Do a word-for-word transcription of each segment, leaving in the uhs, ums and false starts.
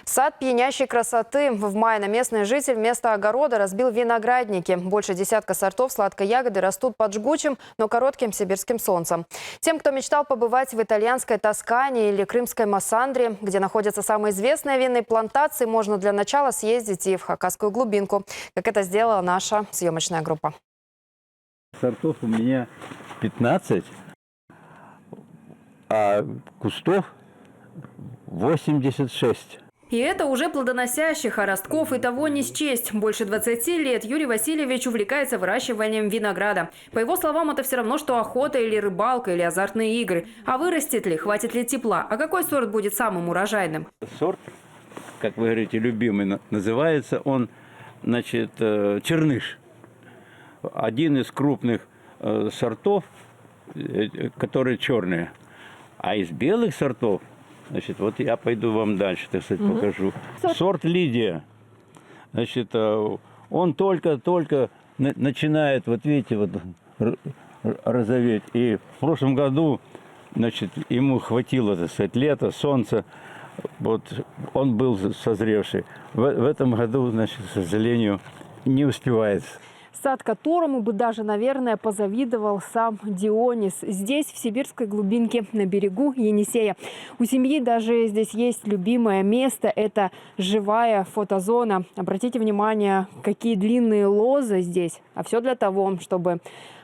Сад пьянящей красоты. В мае на местные жители вместо огорода разбил виноградники. Больше десятка сортов сладкой ягоды растут под жгучим, но коротким сибирским солнцем. Тем, кто мечтал побывать в итальянской Тоскане или крымской Массандре, где находятся самые известные винные плантации, можно для начала съездить и в хакасскую глубинку, как это сделала наша съёмочная группа. Сортов у меня пятнадцать, а кустов восемьдесят шесть. И это уже плодоносящих, а ростков и того не счесть. Больше двадцати лет Юрий Васильевич увлекается выращиванием винограда. По его словам, это всё равно, что охота или рыбалка, или азартные игры. А вырастет ли, хватит ли тепла? А какой сорт будет самым урожайным? Сорт, как вы говорите, любимый, на- называется он, значит, э, черныш. Один из крупных, э, сортов, э, которые чёрные. А из белых сортов, значит, вот я пойду вам дальше, так сказать, покажу. Сорт Лидия. Значит, э, он только-только на- начинает, вот видите, вот р- р- розоветь. И в прошлом году, значит, ему хватило, так сказать, лета, солнца. Вот он был созревший. В, в этом году, значит, к сожалению, не успевает. Сад, которому бы даже, наверное, позавидовал сам Дионис. Здесь, в сибирской глубинке, на берегу Енисея. У семьи даже здесь есть любимое место. Это живая фотозона. Обратите внимание, какие длинные лозы здесь. А всё для того, чтобы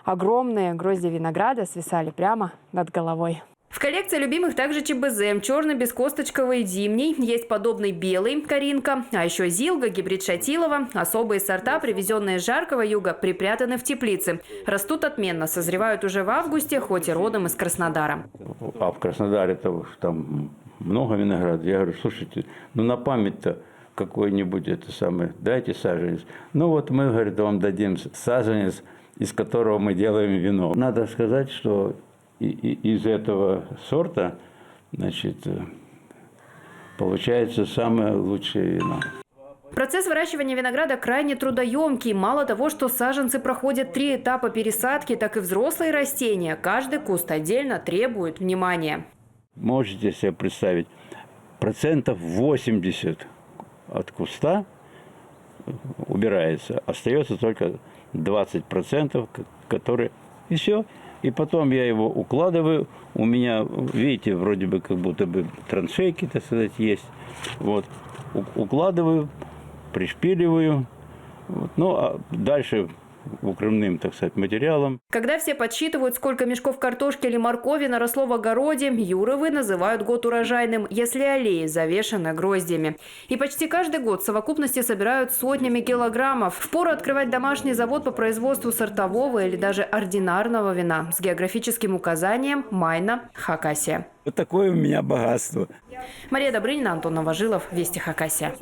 огромные грозди винограда свисали прямо над головой. В коллекции любимых также чебезе. Чёрный бескосточковый зимний, есть подобный белый, каринка, а ещё зилга, гибрид Шатилова. Особые сорта, привезённые с жаркого юга, припрятаны в теплице. Растут отменно, созревают уже в августе, хоть и родом из Краснодара. А в Краснодаре-то уж там много винограда. Я говорю: «Слушайте, ну, на память-то какой-нибудь, это самое, дайте саженец». «Ну вот мы, говорит, вам дадим с- саженец, из которого мы делаем вино». Надо сказать, что и- и- из этого сорта, значит, э, получается самое лучшее вино. Процесс выращивания винограда крайне трудоёмкий. Мало того, что саженцы проходят три этапа пересадки, так и взрослые растения, каждый куст отдельно, требуют внимания. Можете себе представить, процентов восемьдесят от куста убирается, остаётся только двадцать процентов, к- которые... И всё. И потом я его укладываю. У меня, видите, вроде бы как будто бы траншейки, так сказать, есть. Вот. У- укладываю, пришпиливаю. Вот. Ну, а дальше укрывным, так сказать, материалом. Когда все подсчитывают, сколько мешков картошки или моркови наросло в огороде, Юровы называют год урожайным, если аллеи завешены гроздями. И почти каждый год в совокупности собирают сотнями килограммов. Впору открывать домашний завод по производству сортового или даже ординарного вина с географическим указанием «Майна, Хакасия». Вот такое у меня богатство. Мария Добрынина, Антон Новожилов, «Вести Хакасия».